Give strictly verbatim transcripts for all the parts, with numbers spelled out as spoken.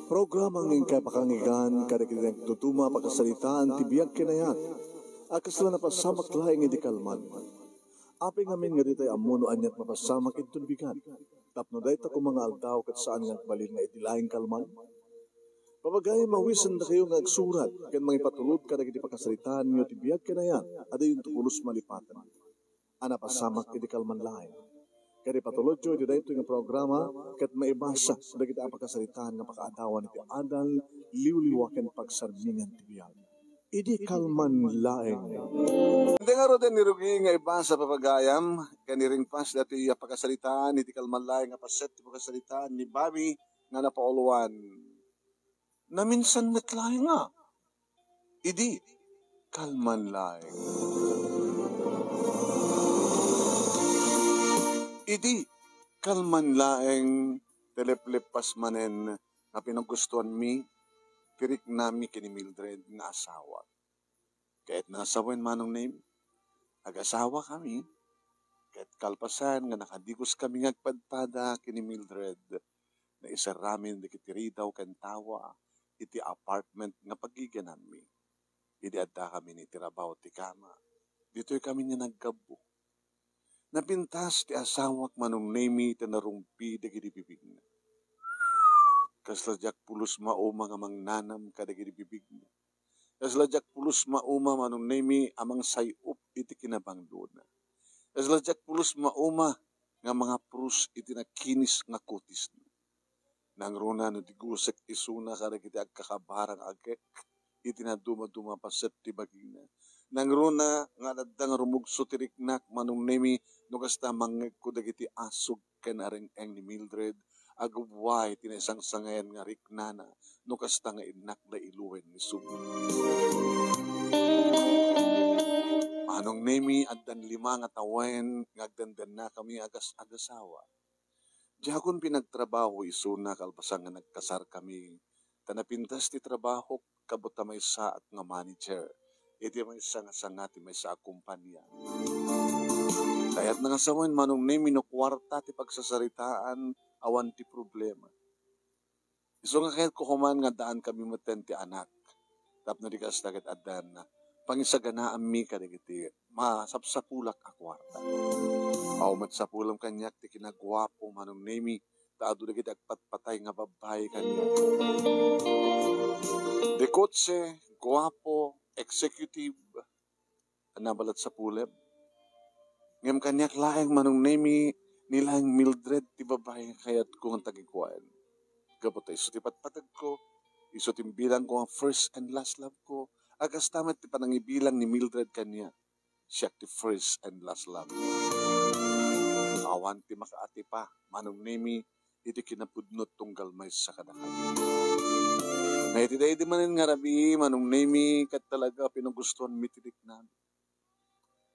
Programa nga inkay pakangigan kadagiti nagduduma a pakasaritaan ti biag ken ayat a kasla napasamak laeng idi kalman. Apay ngamin nga ditay ammo no ania ti mapasamak inton bigat, tapno dayta koma nga aldaw ket saan nga agbalin nga idi laeng kalman? Papagayam, awisendakayo nga agsurat ken mangipatulod kadagiti pakasaritaanyo ti biag ken ayat a dayonto pulos malipaten a napasamak idi kalman laeng. Ket ipatulodyo iti daytoy nga programa ket maibasa dagiti a pakasaritaan nga pakaadawan iti adal, liwliwa ken pagsarmingan ti biag. Idi kalman laeng. Iti ngaruden ni Rugi nga ibasa, papagayam, ken iringpas dati a pakasaritaan iti kalman laeng nga paset ti pakasaritaan ni Bobby nga napauluan. Naminsan met laeng nga. Idi kalman laeng. Idi kalman laeng, ti lepleppas manen nga pinagustoanmi ti riknami ken ni Mildred nga asawak. Ket nasawen, Manong Nemi, agasawakami, ket kalpasan nga nakadigoskami nga agpadpada ken ni Mildred, naisaramin dagiti ridaw ken tawa iti apartment nga pagigananmi. Idi addakami iti rabaw ti kama, ditoy kami nga naggabbo. Napintas ti asawak, Manong Nemi, ta narungpi dagiti bibigna. Kasla diak pulos mauma nga mangnanam kadagiti bibigna. Kasla diak pulos mauma, Manong Nemi, a mangsay-op iti kinabanglona. Kasla diak pulos mauma nga mangaprus iti nakinis nga kutisna. Nangruna no digusek isuna kadagiti agkakabara nga agek iti nadumaduma paset ti bagina. Nangruna nga adda nga rumugso ti riknak, Manong Nemi, no kasta mangngegko dagiti asug ken areng-eng ni Mildred, agubbuay ti naisangsangayan nga riknana, no kasta nga innak la iloen ni Sugi. Manong Nemi, addan lima nga tawen nga agdandannakami agas-agasawa. Diakon pinagtrabaho isuna kalpasan nga nagkasarkami, ta napintas ti trabahok kabutta maysaak nga manager iti maysa nga sanga ti maysa a kompania. Kayatna nga sawen, Manong Nemi, no kuarta ti pagsasaritaan, awan ti problema. Isu nga kayatko koman nga addaan kami metten ti anak. Tapno di kasta ket addan pangisaganaanmi kadagiti masapsapulak a kuarta. Aw met sapulem kaniak ti kinaguapo, Manong Nemi, ta adu dagiti agpatpatay nga babbai kaniak. De kotse, guapo, executive, ania met laeng sapulem. Ngem kaniak laeng, Manong Nemi, ni laeng Mildred ti babbai nga kayatko nga tagikuaen. Gapu ta isu ti patpategko, isu ti bilangko nga first and last love ko, a kasta met ti panangibilang ni Mildred kaniak. Siak ti first and last love. Awan ti makaatipa, Manong Nemi, iti kinapudno tunggal maysa kadakayo. Nga iti daydi manen nga rabii, Manong Nemi, ket talaga pinagustoanmi ti riknami.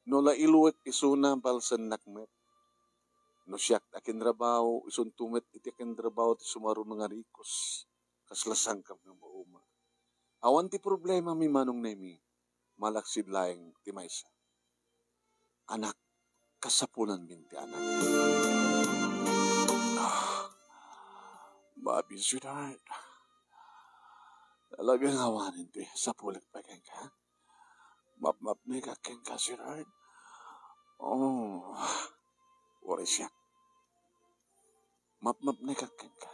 No la iluek isuna, balsennak met. No siak ti akinrabaw, isunto met iti akinrabaw ti sumaruno nga rikos, kasla sangkam nga mauma. Awan ti problemami, Manong Nemi, malaksid laeng ti maysa. Anak, kasapulanmin ti anak. Ah, Bobby, sweetheart. Talaga nga awanen ti sapulek pay kenka. Mapmapnekak kenka, sweetheart. Oh, uray siak. Mapmapnekak kenka.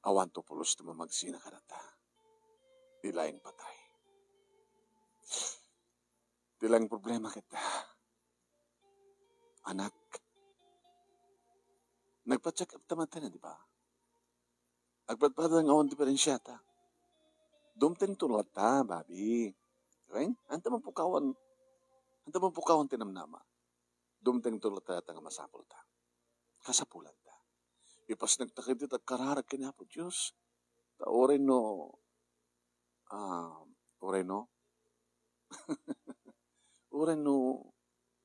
Awanto pulos ti mamagsina kadata. Di laeng patay. Di laeng problema ket, anak, nagpa-check up ta man tayo, di ba? Agpadpada nga awan diferensiata. Dumtengto latta, Bobby. Wen, anta man pukawan, anta man pukawan ti namnama. Dumtengto latta nga masapulta. Kasapulanta. Ipasnek ta ket agkararag ken Apo Dios. Ta uray no, ah, uray no, uray no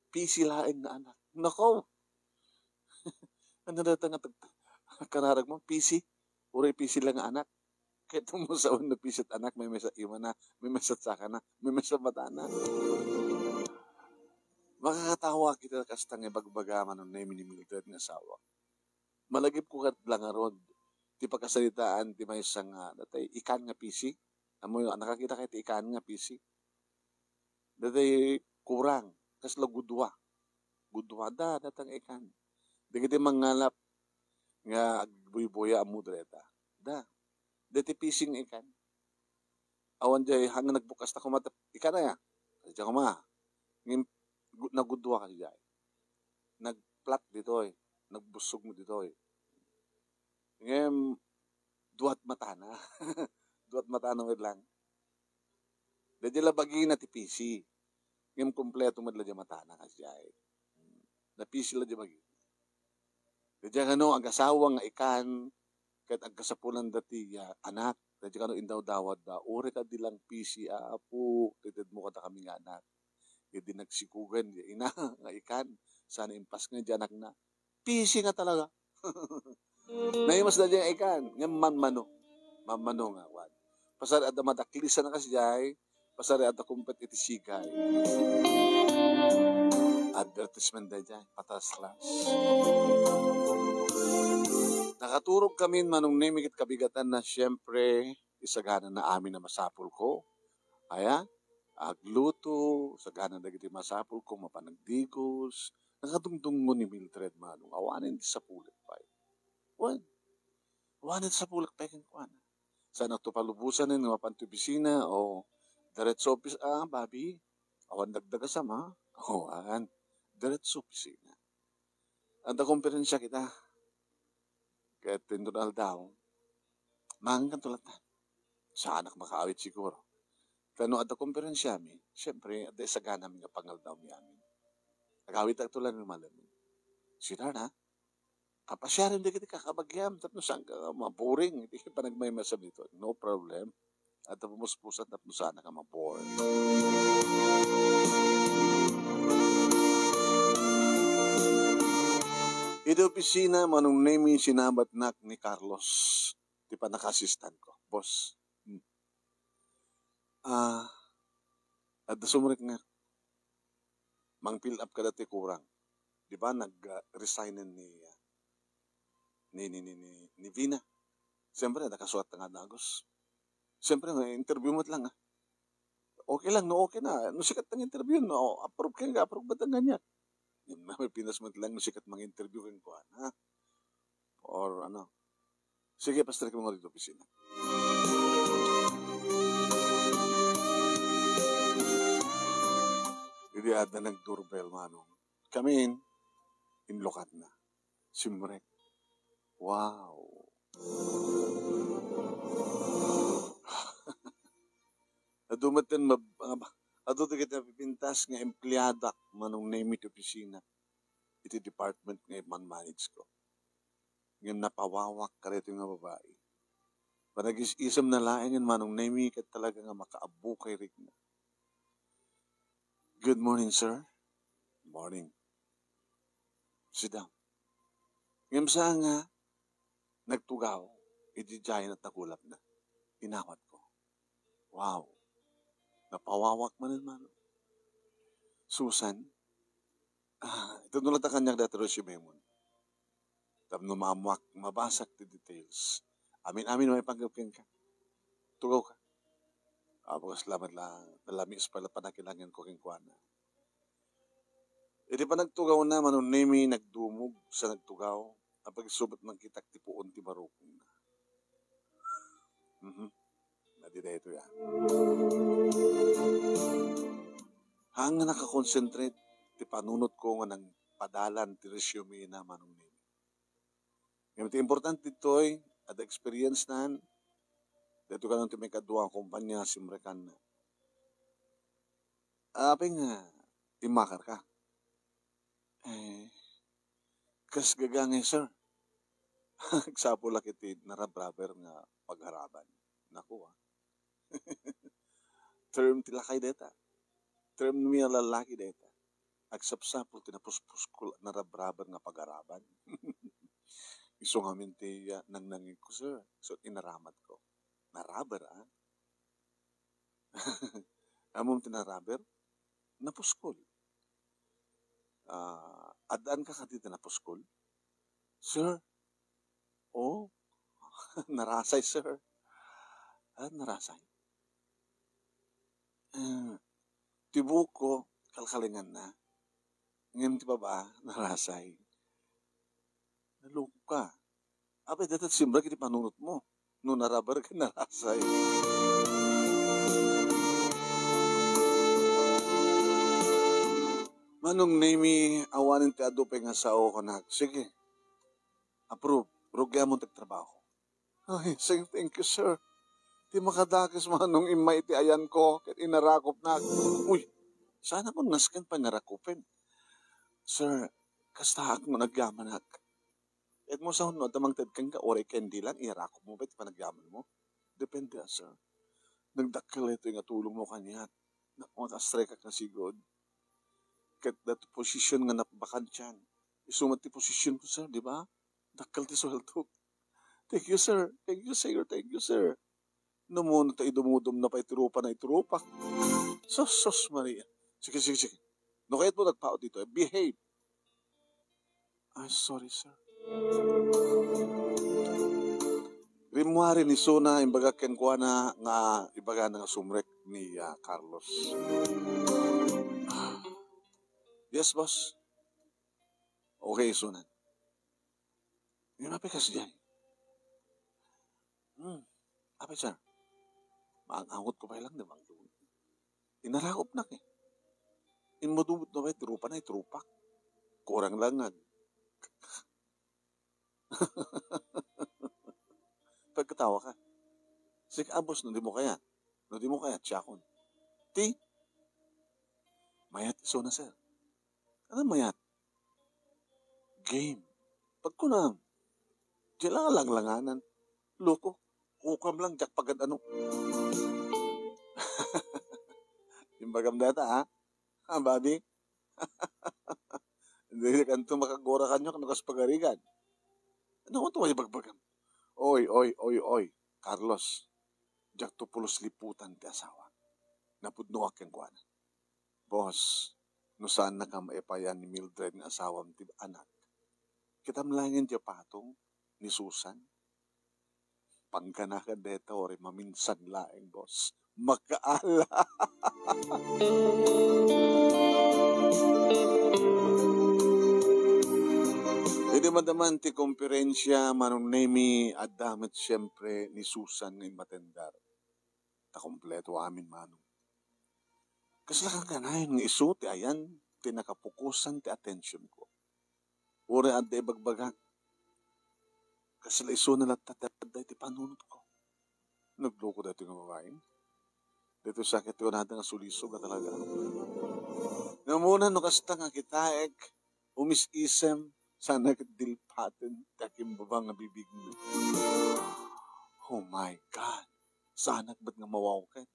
P C laeng nga anak. Nako! Ania dayta nga tag-, agkararag mo? P C? Uray P C la nga anak? Ket mo sa wenno P C ti anak, maymaysa imana, maymaysa sakana, maymaysa matana. Makakatawa kita kasta nga ibagbaga, Manong Nemi, ni Mildred nga asawa. Malagipko ket la ngarud, ti pakasaritaan ti maysa nga, datay ikan nga pisi. Ammoyo, nakakita kayo ti ikan nga pisi? Datay kurang, kasla gudua. Gudua da, datang ikan. Dagiti mangalap nga agbuybuya ammo dayta. Da. Dati pisi nga ikan. Awan jay, hanggang nagbukas ta koma, ikan aya. Diay koma. Ngem, gu-, nagudua ka diay. Nagplat ditoy. Nagbussog mo ditoy. Ngem, duat matana. Duat matana met lang. Daydiay la bagina ti pisi. Ngem kompleto met la diay matana kasdiay. Napisi la diay bagina. Daydiay kano agasawa nga ikan, ket agkasapulanda ti, ah, anak. Daydiay kano indawdawadda, "Uray ka di lang pisi, Apo, itedmo kadakami nga anak." Idi nagsikugan diay ina nga ikan, sana impasngen diay anakna. Pisi nga talaga. Naimas daydiay nga ikan, ngem manmano. Manmano nga, wan. Pasar adda madaklisan a kasdiay, pasar adda kumpet iti sigay. Advertisement daydiay, pataslas. Nakaturog kami, Manong Nemi, ket kabigatanna, siempre, isagana na amin a masapulko. Aya, agluto, sagana dagiti masapulko, mapan agdigos. Nakadungdungngo ni Mildred, Manong, awanen ti sapulek pay. Wen, awanen ti sapulek pay kenkuana. Sanakto palubosanen nga mapan ti opisina, o, diretso opis-, ah, babi, awan dagdagasam, ha? O, an, diretso opisina. Adda komperensia kita. Ket inton aldaw, mangankanto latta. Saanak makaawit siguro. Ta no adda komperensiami, siempre, adda isaganami nga pangaldawmi amin. Agawitakto laeng ni Malemen. Sida na, apasiarem dagiti kakabagiam, tapno saanka nga maboring iti panagmaymaysa ditoy. No problem. Adda pumuspusan tapno saanka nga maboring. Iti opisina, Manong Nemi, sinabatnak ni Carlos, ti pannakaasistanko. Boss, hmm. Ah, adda sumrek nga, mang-fill up kadagiti kurang. Di ba, nag, ah, resignen ni, ah, ni, ni, ni, ni, ni Vina. Siyempre, nakasuat nga dagus. Siyempre, may interview met lang, ah. Okay lang, no, okay na. No, sikat ang interview, no, approve ka nga, approve ba ang ganyan? Yan na, may Pinas met lang, no, sikat mang interview kang kuan, ha? Or, ano, sige, pastor, kami nga dito opisina. Idi adda nag-doorbell, Manong. Come in. Inlukatna. Simrek. Wow. Adu met ten mab-, ah, adu dagiti napipintas nga empleadak, Manong Nemi, ti opisina iti department nga iman-manage ko. Ngem napawawak kadaytoy nga babai. Panagis-isemna laengen, Manong Nemi, ket talaga nga makaabukay rikna. "Good morning, sir." "Morning." "Sit down." Ngem saan nga nagtugaw, idi diay nagulapna. Inawatko. Wow. Napawawak manen, Manong. "Susan, ah, itedmo latta kaniak dayta resume mo. Tapno maammoak, mabasak ti details. Amin-amin maipanggep kenka. Tugawka." Apo, salamat lang. Nalamiis pay la pannakilangin ko kenkuana. Iti panagtugawna, Manong Nemi, nagdumog sa nagtugaw. Apay, subet, mangkitak ti puon ti barukongna. Mhm. Adi daytoy, ah. Haan nga nakakonsentrate ti panunotko nga nangpadalan ti resume na, Manong Nemi. Ngem ti importante ditoy, adda experience nan, daytoy kano ti maikadua nga kumpanya, simrekanna. Apay nga, immakarka? Eh, kas gagangay, sir. Agsapulak iti narabraber nga pagaraban. Naku, ah. Term ti lakay dayta. Term mi a lalaki dayta. Agsapsapul ti napuspusko a narabraber nga pagaraban. Isu ngamin ti, ah, nangnangegko, sir. So, inaramatko. Naraber, ah? Ammom ti naraber? Napuskol. Ah, addaanka kadi ti napuskol? Sir? Oh? Narasay, sir. Ah, narasay. Eh, ti buokko, kalkalinganna. Ngem ti baba, narasay. Nalukop ka. Apay, dayta ti simrek iti panunotmo. No naraber ken narasay. Manong Nemi, awanen ti adu pay nga sao, kunak. Sige. Approve. Rugiamon ti agtrabaho. Ay, sir, thank you, sir. Ti makadakes, Manong, immay iti ayanko ket inarakopnak. Uy, saanak nga nasken pay nga rakupen. Sir, kastaak no nagyamanak. Ket mo, sao no adda mangted kenka, uray candy lang, iyarakopmo pay ti panagyamanmo? Depende a, sir. Nagdakkel daytoy nga tulongmo kaniak. Nak-, makastrike ka sigud. Ket daytoy position nga nap-, bakantian. Isu met ti position ko, sir, di ba? Dakkel ti sueldok. Thank you, sir. Thank you, sir. Thank you, sir. Namo, no ta idumudumna pay ti rupana iti rupak. Sus, sus, Maria. Sige, sige, sige. No kayatmo, nagpaot ditoy. Behave. Ay, sorry, sir. Rimmuari ni Suna, imbagak kenkuana nga ibagana nga sumrek ni, ah, Carlos. Yes, boss. Okay, Suna. Ngem apay kasdiay? Hmm. Apay, sir? Maang-angot ko pay lang, di ba? Inarakopnak, eh. Inmadumot na ba iti rupana, iti rupak? Kurang lang nga. Pagkatawa ka. Sige, abos, no di mo kayat. No di mo kayat, siakon. Ti? Mayat isu na, sir. Ano mayat? Game. Pagkunam. Di lang langlanganan. Loko. Kukam lang, diak pagad ano. Imbagam data, ha? Ha, buddy? Hindi kanto makagura kanyo, no kas pagarigan. Ano to, ibagbagam? Oy, oy, oy, oy, Carlos. Diak to pulos liputan ti asawa. Napudnoak kenkuana. Boss, no saannaka maipayan ni Mildred nga asawam ti anak, kitam laengen ti patong ni Susan. Pangganaka deta, uray maminsan laeng, boss. Makaala. Idi madama ti komperensia, Manong Nemi, adda met siempre ni Susan nga immatendar. Ta kompleto amin, Manong. Kasla kanayon nga isu ti ayan ti nakapukosan ti atensionko. Uray adda ibagbagak, kasla isuna latta ti adda iti panunotko. Nagloko daytoy nga babai. Daytoy sakit ti kunada nga sulisog a talaga. Namuna no kasta nga kitaek, umis-isem, saanak dilpaten ti akimbaba nga bibigna. Oh my God! Saanak met nga mawawken.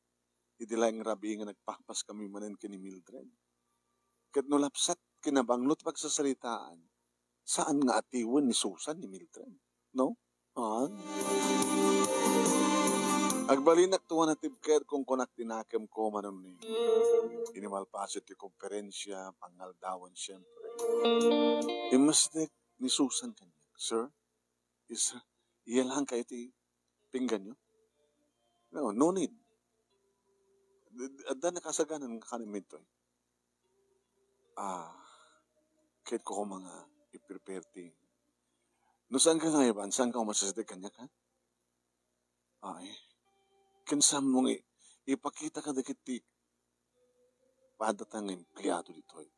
Idi laeng rabii nga nagpakpas kami manen ken ni Mildred. Ket no lapsat, kinabanglo ti pagsasaritaan, saan nga atiwen ni Susan ni Mildred, no? Ha? Agbalinak to nga natibker, kunkunak ti nakemko, Manong Nemi. Idi malpaso ti komperensia, pangaldawen, siempre. Immasdek ni Susan kaniak, "Sir, is, iya lang kayo ti pingganyo? No, no need. Adda nakasaganan nga kanen ditoy." Ah, ket ko koma nga i-prepare ti, no saan ka nga iban, saan ka umasasdek kaniak, ha? Ay, ken saan mo nga i-, ipakita ka dagiti padata nga empleado ditoy,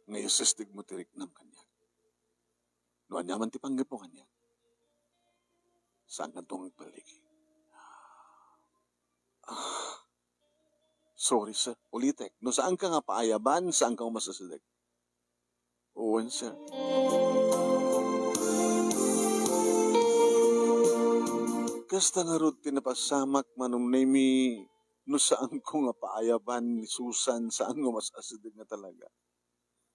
nga isasdek mo ti riknam kaniak. No ania man ti panggep mo kaniak, saan ka nga agbaligi. Ah, sorry, sir. Ulitek, no saan ka nga paayaban, saan ka umasasdek. Wen, sir. Kasta ngarud ti napasamak, Manong Nemi, no saan ko nga paayaban ni Susan, saan nga umasasdek nga talaga.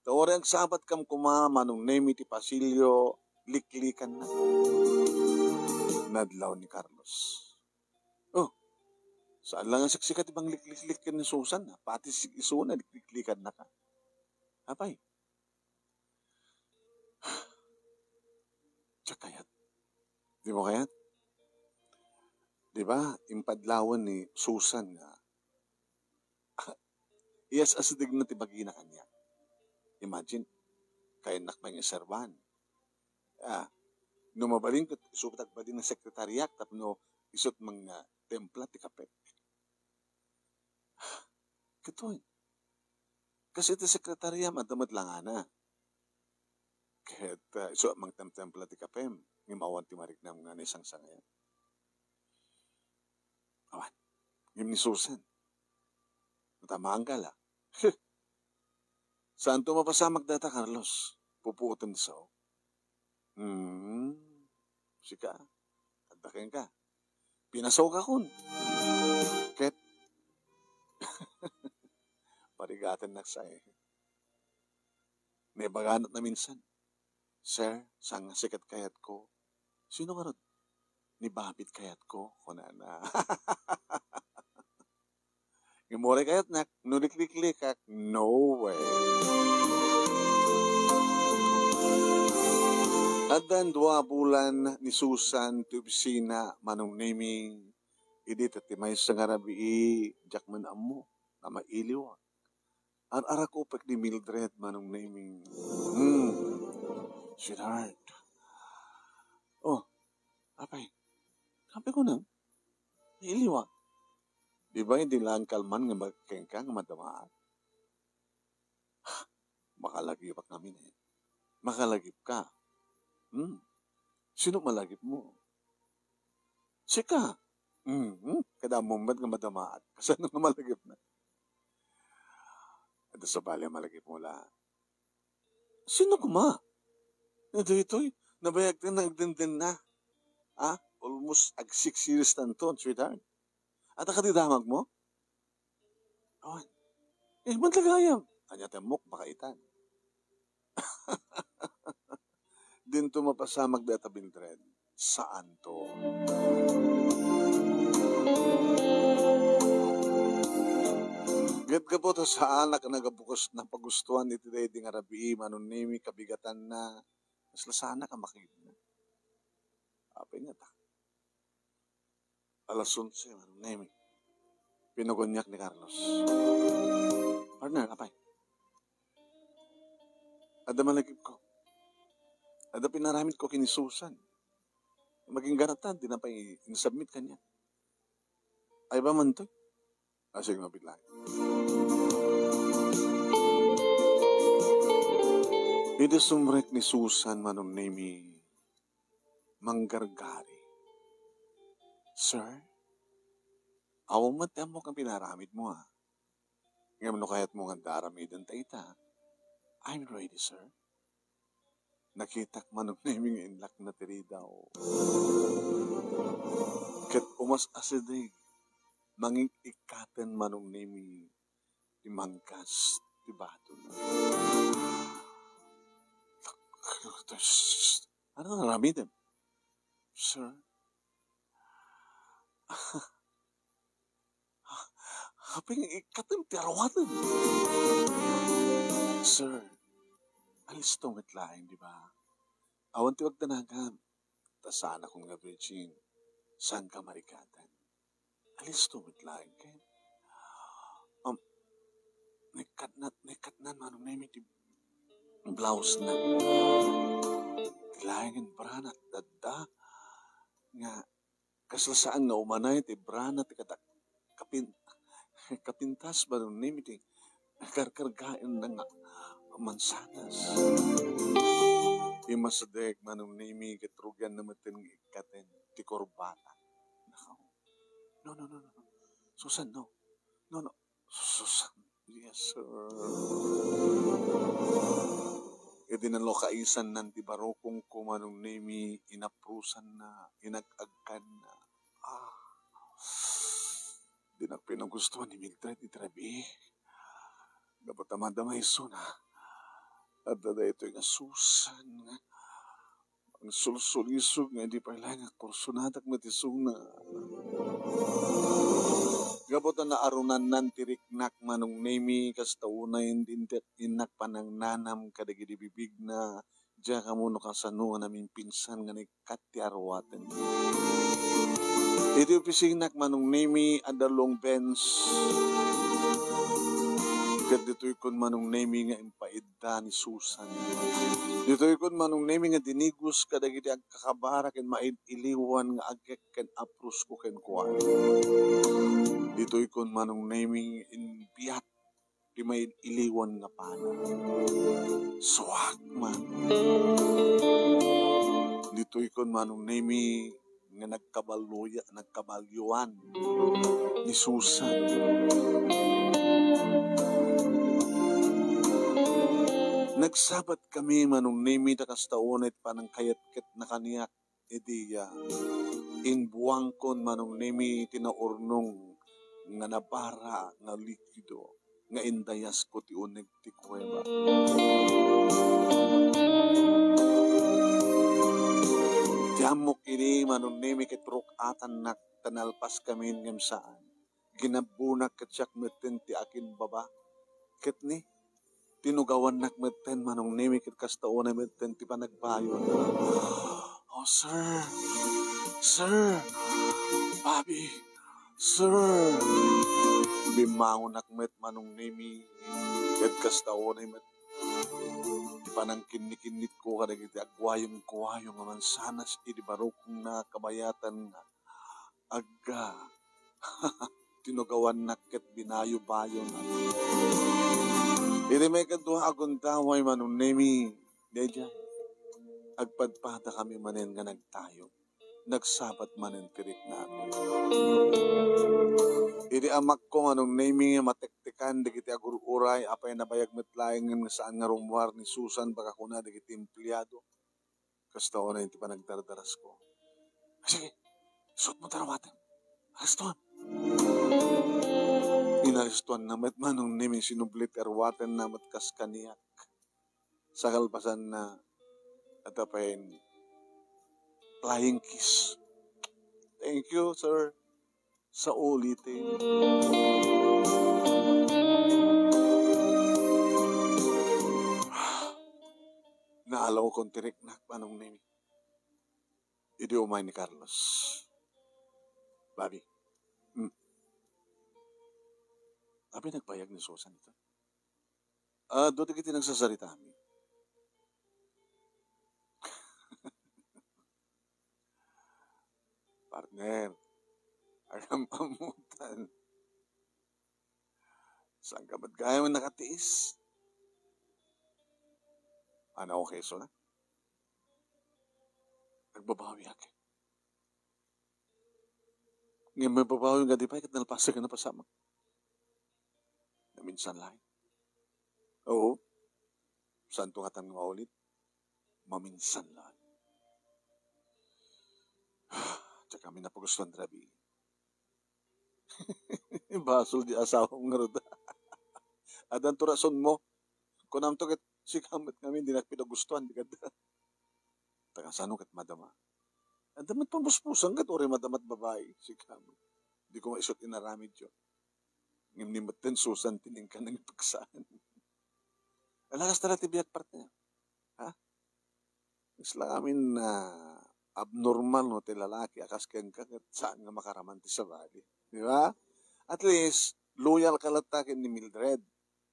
Ta uray agsabat kam koma, Manong Nemi, ti pasilyo, liklikanna. Nadlaw ni Carlos. Oh, saan lang a siksika ti panglikliklik ken ni Susan, ha? Pati si-, isuna, likliklikanak, ha? Apay? Diak kayat. Di mo kayat? Di ba? Impadlawan ni Susan nga, iyas-asidegna ti bagina kaniak. Imagine, kayannak pay nga serban. Ah, no mabalin ket, isu ta agbalin nga sekretariak tapno isut' mangtempla ti kape. Kitoy. Kas iti sekretariam, adda met langana. Ket, ah, isu mangtemtempla ti kapem, ngem awan ti mariknam nga naisangsangayan. Awan. Ngem ni Susan. Matamaan ka la. Saanto mapasamak dayta, Carlos? Pupuotem ti sao. Hmm. Sika, adda kenka. Pinasawkakon. Ket, parigatennak sa, eh. Naibaganat na minsan, "Sir, saan nga sikat kayatko?" "Sino ngarud?" "Ni Bapit kayatko," kunana. Ngem uray kayatnak, no likliklikak, no way. Addan dua a bulan ni Susan ti opisina, Manong Nemi. Idi ta ti maysa nga rabii, diak man ammo nga mailiwak. Ar-arakupek ni Mildred, Manong Nemi. Hmm. Sweetheart. Oh, apay. Apay kunam? Nailiwak. Di ba, idi lang kalman nga magkengka nga madamaak? Makalagipek ngamin, eh. Makalagipka. Hmm. Sino malagipmo? Sika. Mhm. Kada moment nga madamaak. Kasano nga malagipna? Adu sabali a malagipmo la. Sino koma? Daytoy, nabayag ta nga agdenden na. Ah, almost ag six years tanto, sweetheart. Adda kadi damagmo? Awan. Eh, man tagayam. Ania ti ammok, baka itan. Dinto mapasamak dayta, Mildred. Saanto. Ket gapu ta saanak a nagabukas, napagustuan iti daydi nga rabii, Manong Nemi, kabigatanna, kasla saanak a makitna. Apay ngata? Alas onse, Manong Nemi. Pinugoniak ni Carlos. Partner, apay? Adda malagipko. Adda pinaramitko ken ni Susan. Magingga ta, di na pay insubmit kaniak. Ay ba man to? Asing mabitlaeng. Idi sumrek ni Susan, Manong Nemi, manggargari. Sir, awan met ti ammok nga pinaramitmo, ah. Ngem no kayatmo nga adda aramiden ta ita, I'm ready, sir. Nakitak, Manong Nemi, nga inlakna ti ridaw. Ket umas-asideg, mangik-ikkaten, Manong Nemi, ti mangkas ti batona. Ano nga aramidem? Sir? Apay nga ikkatem ti aruaten? Sir, alisto met laeng, di ba? Awan ti pagdanagam. Ta saanakon nga virgin, saanka marikatan. Alisto met laeng ken. Um, naikkatna, naikkatnan, Manong Nemi, ti blouse na. Ti laengen bra na adda nga kasla saan nga umanay ti bra na ti kada kapin-, kapintas, Manong Nemi, ti karkargaenna nga mansanas. Immasideg, Manong Nemi, ket rugianna metten nga ikkaten ti kurbata. Nakaw. No, no, no, no, no. Susan, no. No, no. Susan. Yes, sir. Idi nalukaisannan ti barukongko, Manong Nemi, inaprusanna, inag-agkanna. Ah. Dinak pinagustuan ni Mildred iti rabii. Gapu ta madama isuna. Adda daytoy nga Susan nga agsulsulisog nga idi pay laeng nga kursonadak met isuna. Gapu ta naarunannan ti riknak, Manong Nemi, kasta unay indi innak panangnanam kadagidi bibigna, diak ammo no kasano nga namimpinsan nga naikkat ti aruaten. Iti opisinak, Manong Nemi, adda long bench. Ket ditoykon, Manong Nemi, nga impaidda ni Susan. Ditoykon, Manong Nemi, nga dinigos kadagiti agkakabara ken maid-iliwan nga agkekkenaprosko kenkuana. Ditoykon, Manong Nemi, imbiat ti maid-iliwan nga pana. Suak man. Ditoykon, Manong Nemi, nga nagkaballoya-, nagkabalyoan ni Susan. Nagsabat kami, Manong Nemi, ta kasta unay ti panangkayatketna kaniak. Iti, ah, imbuangkon, Manong Nemi, ti naurnong nga nabara nga likido nga indayasko ti uneg ti kuweba. Ti ammok idi, Manong Nemi, ket ruk-atannak ta nalpaskamin ngem saan. Ginabbunak ket siak metten ti akinbaba. Ket ni, tinugawannak metten, Manong Nemi, ket kasta unay metten ti panagbayon. "Oh, sir! Sir! Bobby! Sir!" Bimmangonak met, Manong Nemi, ket kasta unay met ti panangkinnikinnitko kadagiti agguayong-guayong a mansanas idi barukongna kabayatan nga agga. Tinugawannak ket binayo-bayonak. Iti maikadua a gundaway, Manong Nemi, daydiay, agpadpadakami manen nga nagtayo. Nagsabat manen ti riknami. Iti amakko, Manong Nemi, nga matektekan dagiti agur-uray, apay nabayag met laengen nga saan nga rummuar ni Susan, baka kuna dagiti empleado. Kasta unay ti panagdardarasko. "Sige, isuotmo ti aruatem. Arestoam." Inarestoanna met, Manong Nemi, sinubli ti aruatenna met kas kaniak. Sa kalpasanna, adda pay flying kiss. "Thank you, sir." Sa ulitin. Naalawkon ti riknak, Manong Nemi. Idi umay ni Carlos. "Bobby." "Hmm." "Abi nagbayag ni Susan ita?" "Ah, dua dagiti nagsasaritami." "Partner, aram-amutan. Saan ka met gayam nakatiis?" "Ano, okay, so na? Nagbabawiak." "Ngem mababawi nga di pay ket nalpasen nga napasamak." "Naminsan laeng." "Oo. Saanto ngatan nga maulit? Maminsan laeng." Diak kami napagustuan ti rabii. Basol di asawam ngarud. Addanto rasonmo. Kunamto ket sika met ngamin, dinak pinagustuan, di kadda. Ta kasano ket madama? Adda met pambusbusang ket uray madama ti babai, sika met. Di ko nga isut inaramidyo. Ngem ni metten Susan ti ningka nangipagsaan. Ala, kasta la ti biag, partner. Ha? Isla amin na abnormal no ti lalaki a kas kenka ket saan nga makaraman ti sabali. Di ba? At least, loyal ka latta ken ni Mildred.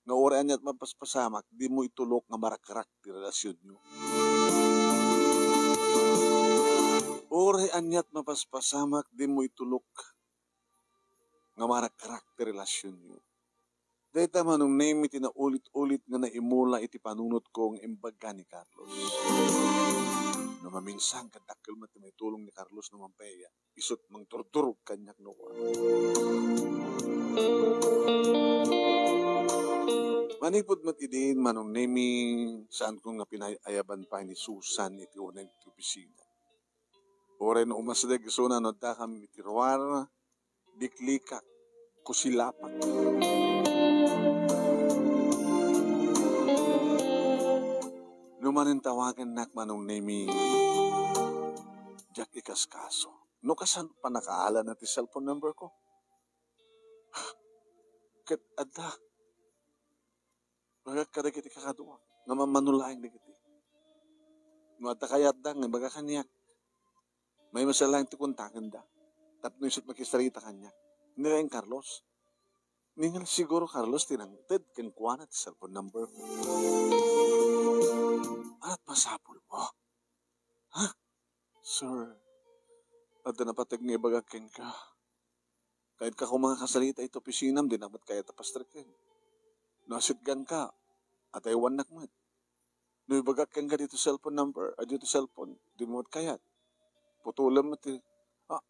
Nga uray aniat mapaspasamak, dimo itulok nga marakrak ti relasyonyo. Uray aniat mapaspasamak, dimo itulok nga marakrak ti relasyonyo. Dayta Manong Nemi ti naulit-ulit nga naimula iti panunotko nga imbaga ni Carlos. No maminsan, ket dakkel met ti maitulong ni Carlos no mampay isut mangturdurog kaniak no kua. Manipud met idin, Manong Nemi, saanko nga pinay-ayaban pay ni Susan iti uneg ti opisina. Uray no umasdek isuna no addakami iti ruar, biklikak, kusilapak. No manen tawagannak, Manong Nemi, diak ikaskaso. No kasano pay nakaalana ti cellphone number ko? Ket adda. Ibagak kadagiti kakaduak nga mammano laeng dagiti. No adda kayatda nga ibaga kaniak, maymaysa laeng ti kontakenda. tapno isu't makisarita kaniak. Ni Reng Carlos. Ningal siguro Carlos ti nangted kenkuana ti cellphone number. Ania't masapulmo? Ha? Sir, adda napateg nga ibagak kenka. Kayatko koma nga kasarita iti opisinam, dinak met kayat a pastreken. No asitganka, ataywannak met. No ibagak kenka ditoy cellphone number, a ditoy cellphone, dimo met kayat. Putolem met ti, ah,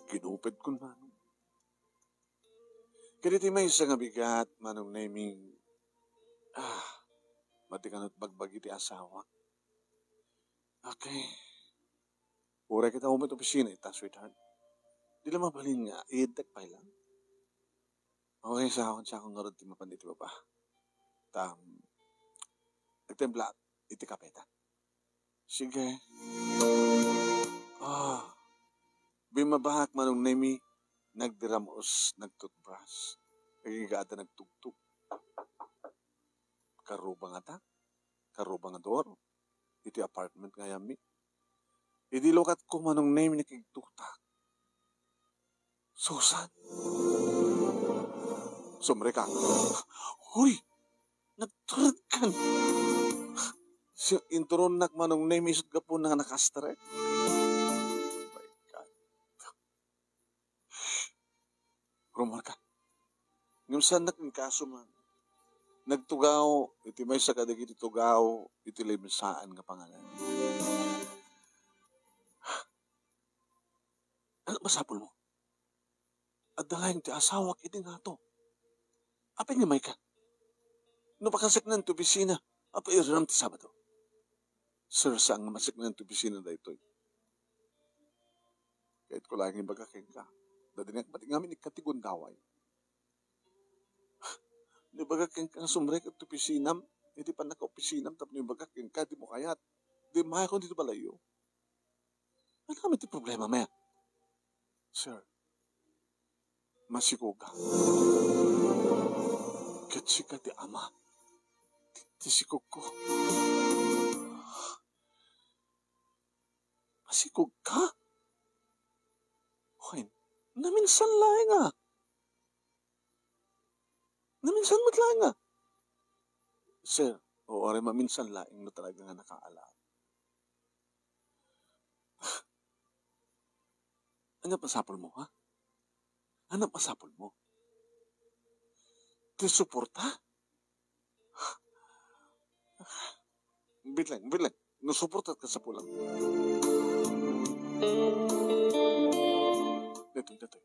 kinupidkon manong. Kadagiti maysa nga bigat, Manong Nemy, ah, madi kano bagbagi ti asawak. Okay. Uray kita umay iti opisina ita, sweetheart. Di la mabalin nga, iidtek pay lang. Okay, sa akin, sa akong ngarud ti mapan iti baba. Tam, nagtimpla iti kape ta. Sige. Ah, bimmabak, Manong Nemy, nagdiramos, nagtoothbrush. Agigada, nagtugtog. Karubang ata? Karubang a door? Iti apartment nga yami. Idi lukatko, Manong Nemy, nakigtutak. Susan. Sumrekak. Uy! Nagturedkan. Si inturonnak, Manong Nemy, isu't gapuna nga nakastrek. My God. Rumorka. Ngem saannak inkaso man. Nagtugaw iti maysa kadagiti tugaw iti limsaan nga panganan. Ania't masapulmo? Adda laeng ti asawak iti ngato. Apay nga mayka? No pakasiknam ti opisina, apay iram ti Sabado? Sir, saan nga masiknam ti opisina daytoy? Kayatko laeng ibaga kenka. Dadinak met ngamin ikatigon daway. Nibagak kenka nga sumrekak ti opisinam, iti pannakaopisinam tapno ibagak kenka, dimo kayat. Dimmakon ditoy balayyo. Ania met ti problemam? Sir, masikuga. Ket sika ti ama ti, ti sikugko. Masikugka? Wen, naminsan laeng a. Naminsan met laeng a. Sir, oo, uray maminsan laeng no talaga nga nakaalaat. Ania masapulmo, ha? Ania masapulmo? Ti suporta? Bitleng, bitleng. No suportatka, sapulam. Datoy, datoy.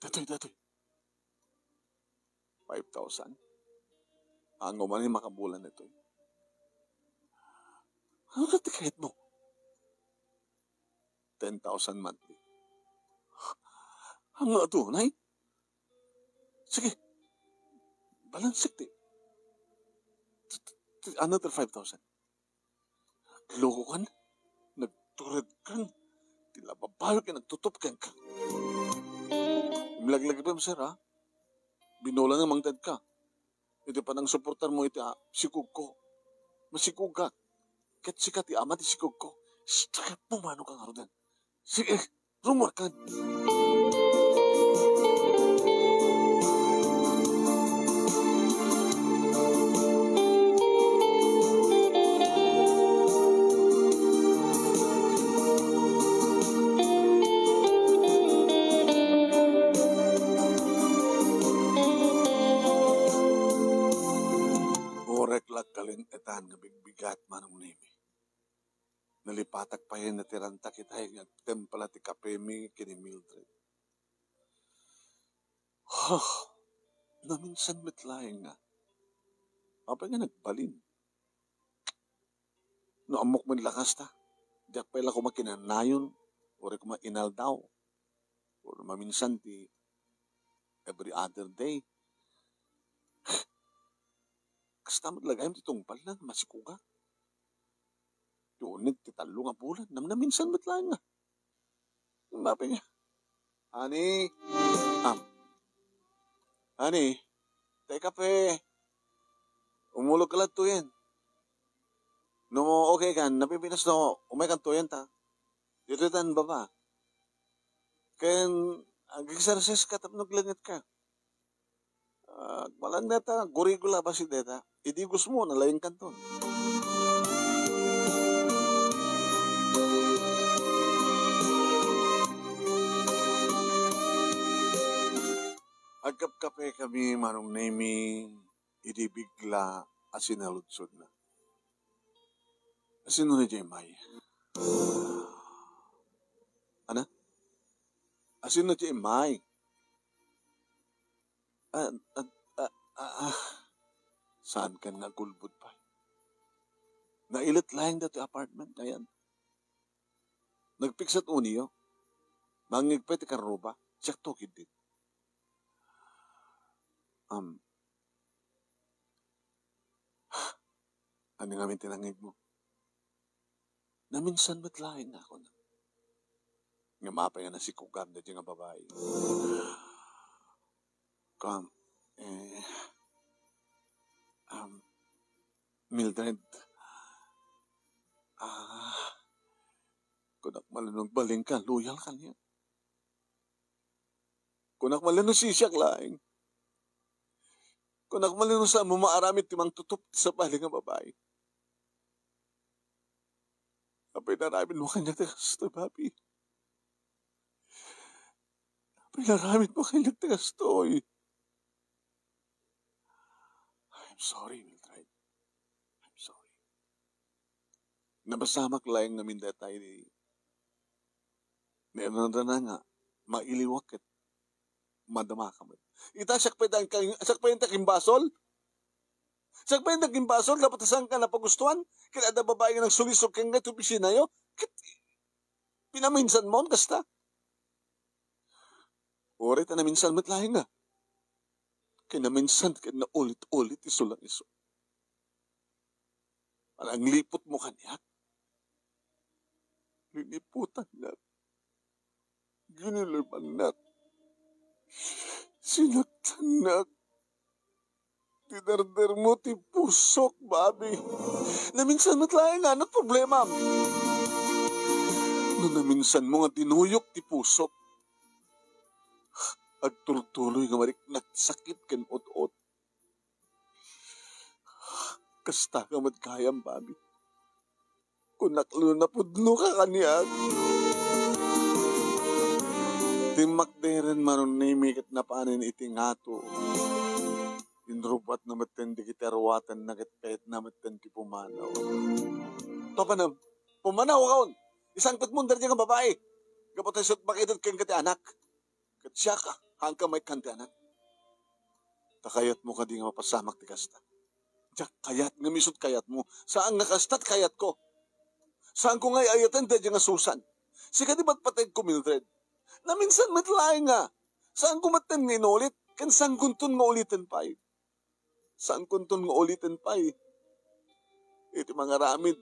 Datoy, datoy. Five thousand? Ania man ti makabulan daytoy? Ania ti kayatmo? Ten thousand monthly. Ania, tunay? Sige. Balansek ti, ti, ti, another five thousand. Lokokan? Nagturedkan? Ti la babayo ket nagtutup kenka. Imlaglag pay, sir, ha? Binola nga mangtedka. Iti panangsuportarmo iti, ah, sikugko. Masikugak. Ket sika ti ama ti sikugko. Sakit mo, mano ka ngaruden. Sige, rumorkan. Uray lagkalen etan nga bigbigat, Manong Nemy. Nalipatak pay nga natiranta kitay nga agtempla ti kapemi ken ni Mildred. Huh, naminsan met laeng nga. Apay nga nagbalin? No ammok met la kasta, diak pay la koma kinanayon, uray koma inaldaw, or maminsan ti every other day. Kasta met la gayam ti tungpalna, masikugak. Ti uneg ti tallo nga bulan, namnaminsan met laeng nga. Imbapay nga. Ani? Am. Ani? Tay kape. Umulog ka laeng tuyen. No, okay kan, napipinas no, umay kan tuyen ta. Ditoy tan baba. Ken ag-exercise ka tapno aglengetka. Ah, malan dayta, gurigol a bassit dayta. Idi gusto mo, nalaingkanton. Agkapkapekami, Manong Nemy, idi bigla a sinaludsodna. Asino ni Jemay? Ana? Asino ni Jemay? Ah, ah, ah, ah, ah. Saan kan nga agulbod pay? Nailet laeng datoy apartment ngayan. Nagpiksat unay. Nangngeg pay ti karruba. Siak to ketdin. Um, ano ngamin ti nangngegmo? Naminsan met laeng nga ako na. Nga mapay nga nasikugam daydiay nga babai. Kam, eh, um, Mildred, ah, kunak malanong balin ka, loyal ka niya. Kunak malanong sisiak laeng. Kunak malanong saan mo maaramid ti mangtutup ti sabali nga babai. Apay naramid mo kaniak ti kastoy, Bobby? Apay naramid mo kaniak ti kastoy? I'm sorry, Mildred. I'm sorry. Napasamak laeng ngamin dayta idi nairnadana nga mailiwak ket madamaka met. Ita, siak pay ta, siak pay ta kimbasol? Siak pay ta kimbasol, dapat saan ka napagustuan? Ket adda babai nga nagsulisog kenka iti opisinayo? Ket pinaminsan mo kasta? Uray ta naminsan met laeng nga. Kinaminsan ket naulit-ulit isu lang isu. Panangliput mo kaniak. Liniputannak. Ginilemannak. Sinaktannak. Dinarder mo ti pusok, Bobby. Naminsan met laeng nga, ano ti problemam? No naminsan mo nga dinuyok ti pusok, agturtuloy nga mariknak ti sakit ken ut-ot. Kasta ka met gayam, Bobby. Kunak no napudno ka kaniak. Timmakderen Manong Nemy ket napanen iti ngato. Inrubbuatna metten dagiti aruatenna ket kayatna metten ti pumanaw. Papanam, pumanaw kaon! Isangpet mo daydiay nga babai! Gapu ta isu ti makited kenka ti anak. Ket siak, haanka maikkan ti anak. Ta kayatmo kadi nga mapasamak ti kasta? Diak kayat ngem isut' kayatmo. Saan nga kasta ti kayatko. Saanko nga ay-ayaten daydiay nga Susan. Sika ti patpategko, Mildred. Naminsan met laeng nga. Saanko metten nga inulit, ken saankonton nga uliten pay. Saankonton nga uliten pay iti mangaramid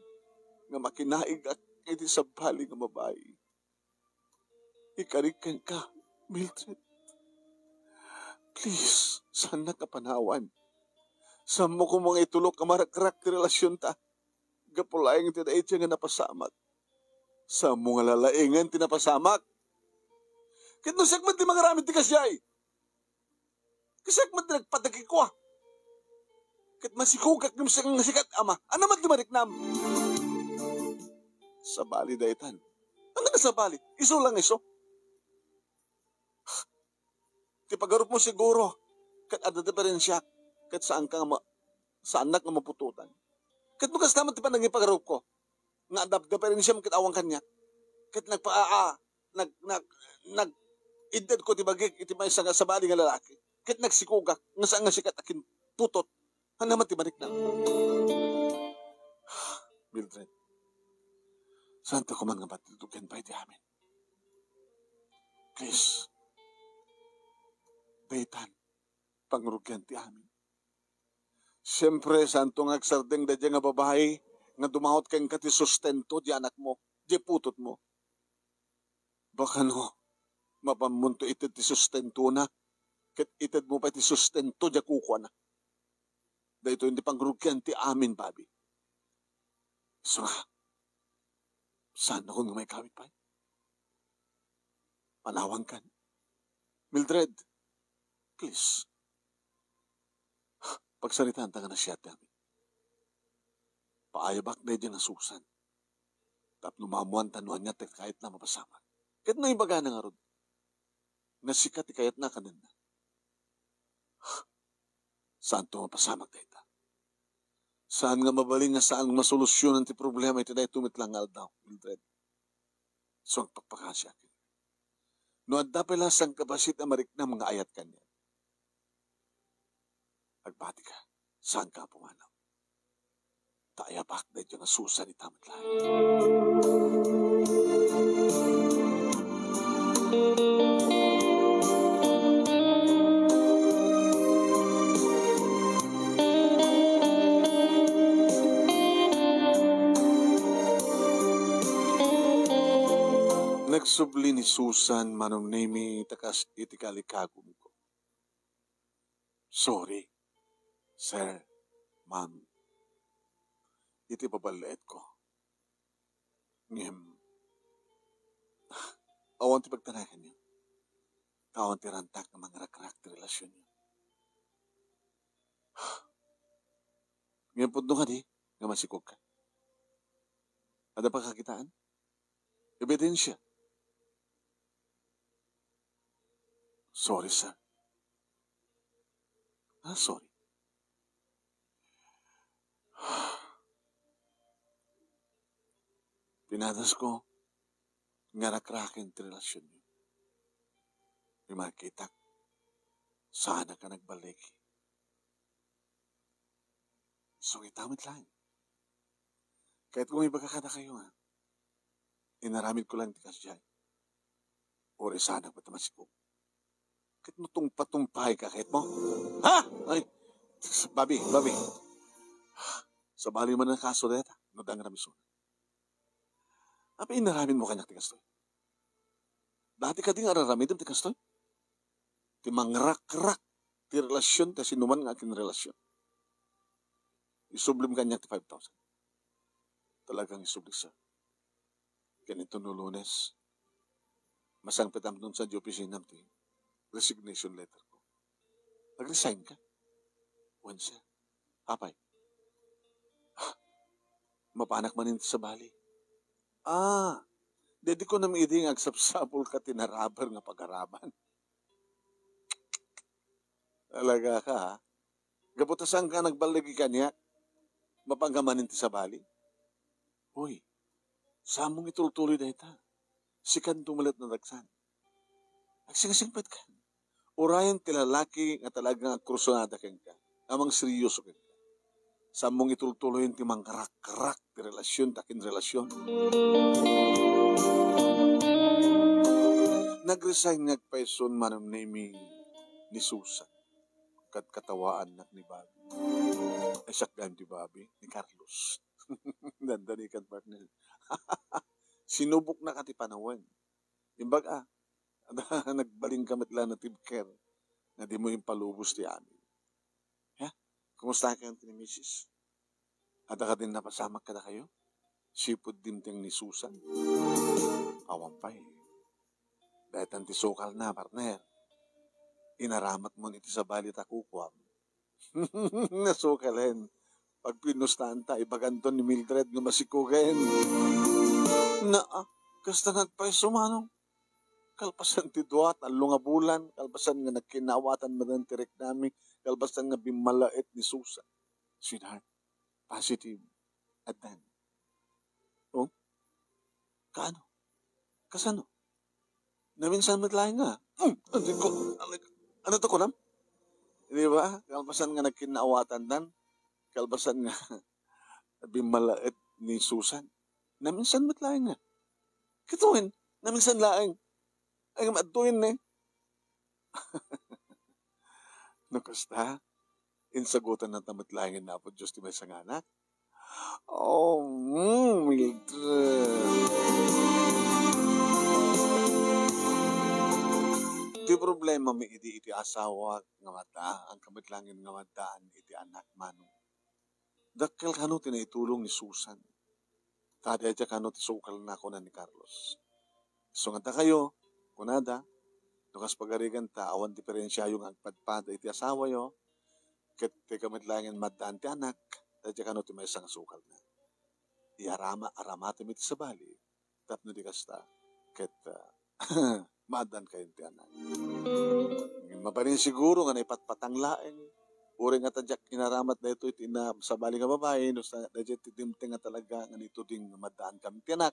nga makinaigak iti sabali nga babai. Ikarik kenka, Mildred. Please, saannak a panawan. Saanmo koma nga itulok a marakrak ti relasionta gapu laeng iti daydiay nga napasamak. Saanmo nga lalaengen ti napasamak. Ket no siak met ti mangaramid ti kasdiay, kasiak met ti nagpatagikuak. Ket masikugak ngem siak nga sikat, ama. Ania met ti mariknam? Sabali daytan. Ania nga sabali? Isu lang isu. Ti pagarupmo siguro, ket adda diferensiak, ket saanka nga ma-, saannak nga maputotan. Ket no kasta met ti panangipagarupko, nga adda diferensiam ket awan kaniak, ket nagpa-, a, a, nag-, nag-, nag-, iddedko ti bagik iti maysa nga sabali nga lalaki, ket nagsikugak nga saan nga sikat a kinputot. Ania met ti mariknam? Mildred, saanto koma nga matitugan pay ti amin. Please, daytan, pangrugian ti amin. Siempre, saanto nga agsardeng daydiay nga babai nga dumawat kenka ti sustento ti anakmo, ti putotmo. Baka no, mapanmonto ited ti sustentona, ket itedmo pay ti sustento ti kukuana. Daytoy ti pangrugian ti amin, Bobby. Isu nga, saannakon nga maikawit pay? Panawankan. Mildred, please. Pagsaritaanta nga nasiat ti amin. Paayabak daydiay nga Susan. Tapno maammoanta no ania ti kayatna mapasamak. Ket no ibagana ngarud nga sika ti kayatna a kanenna, saanto mapasamak dayta. Saan nga mabalin nga saan masolusionan ti problema iti daytoy met la nga aldaw, Mildred. So, agpakpakasiak. No adda pay la sangkabassit a mariknam nga ayat kaniak, agbatika, saanka a pumanaw. Ta ayabak daytoy nga Susan ita met laeng. Nagsubli ni Susan, Manong Nemy, ta kas iti kalikagumko. Sorry, sir, ma'am, iti baballaetko. Ngem, awan ti pagtanaganyo. Ta awan ti rantak nga mangrakrak ti relasionyo. Ngem pudno kadi nga masikogka? Adda pakakitaan? Ebidensia? Sorry, sir. Ah, sorry. Pinadasko nga rakraken ti relasionyo. Imakitak, saanak a nagballigi. Isu nga ita met laeng. Kayatko nga ibaga kadakayo nga inaramidko laeng ti kasdiay. Uray saanak met a masikog. Ket no tungpa-tumpay ka, kayatmo? Ha? Ay, Bobby, Bobby. Sabali man a kaso dayta, no dangram isuna. Apay inaramidmo kaniak ti kastoy? Dati kadi nga ar-aramidem ti kastoy? Ti mangrakrak ti relasion ti sinuman nga akinrelasion. Isublem kaniak ti five thousand. Talagang isubli, sir. Ken inton no Lunes, masangpetam dun sa di opisinam ti resignation letter ko. Nag-resign ka? Wen, sir. Apay? Ah, mapanak man iti sabali. Ah, daydi kunam idi nga agsapsapulka ti narubber nga pagaraman. Talaga ka, ha? Gapu ta saanka a nagballigi kaniak, mapanka man iti sabali? Hoy, saanmo nga itultuloy dayta. Sikan dumalet nadagsan. Agsingasingpetkan. Urayen ti lalaki nga talaga nga agkursunada kenka, a mangseryoso kenka. Saanmo nga itultuloyen ti mangrakrak ti relasion ta akinrelasion. Nag-resign nga agpayson, Manong Nemy, ni Susan. Kadkatawaannak ni Bobby. Ay, siak gayam ti Bobby, ni Carlos. Dandani kan, partner. Sinuboknak a ti panawen. Imbag a, nagbalinka met la natibker nga dimo impalubos ti amin. Ha? Kumusta ka ni misis? Adda kadin napasamak kadakayo? Sipud dimteng ni Susan? Awan pay. Daytan ti sukalna, partner. Inaramatmon iti sabali ta kukuam. Nasukalen. Pagpinustaan ta, ibaganton ni Mildred nga masikogen. Naa, kasta nagpayso, Manong. Kalpasan ti dua, tallo nga bulan, kalpasan nga nagkinnaawatan manen ti riknami, kalpasan nga bimmalaet ni Susan. Sweetheart, positive. Addan. Oh? Kaano? Kasano? Naminsan met laeng nga. Hmm, ano ko? Ano, ano to, kunam? Di ba? Kalpasan nga nagkinnaawatan dan, kalpasan nga bimmalaet ni Susan. Naminsan met laeng nga. Kitaen, naminsan laeng. Ay, maadtoyen ne. No kasta, insagutan na ta met laeng ni Apo Dios ti maysa nga anak. Oh, mm, Mildred. Ti problema mi idi iti asawa nga mata, ang kamatlangen nga maddaan iti anak, Manong. Dakkel kano ti naitulong ni Susan. Ta daydiay kano ti sukalna, kuna ni Carlos. Isu nga dakayo, kunada, no kas pagarigan ta, awan diferensiayo nga agpadpada iti asawayo, ket dika met laengen maaddaan ti anak, ta diak kano ti maysa nga sukarna. Iyarama-, aramatemi ti sabali, tapno di kasta, ket, ah, maaddan kayo ti anak. Mabalin siguro nga naipatpatang laeng, uray nga ta diak inaramat daytoy ti ina-, sabali nga babai, no sa, daydiay ti dimteng nga talaga nga nituding nga maddaan kami ti anak,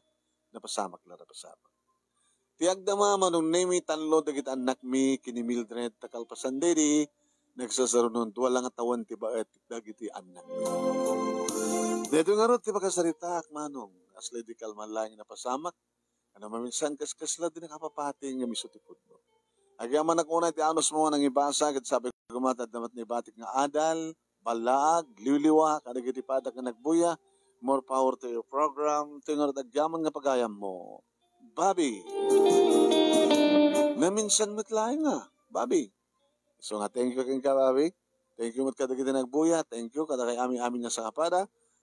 napasamak la, napasamak. Ti agdama, Manong Nemi, tallo dagiti annakmi ken ni Mildred, ta kalpasan daydi, nagsasarunon dua la nga tawen ti baet dagiti annakmi. Daytoy ngarud ti pakasaritaak, Manong. Asla di kalman laeng napasamak, ano maminsan kaskasla di nakapapati nga miso ti pudno. Agyamanak unay ti anusmo nga nangibasa, ket sabi ko met, adda met naibatik nga adal, ballaag, liwliwa, kadagiti padak nga nagbuya. More power to your program. Toy ngarud agyaman nga pagayammo, Bobby. Naminsan met laeng nga, Bobby. So nga, thank you kenka, Bobby. Thank you met kadagiti nagbuya. Thank you kadagiti amin-amin nga sangapada.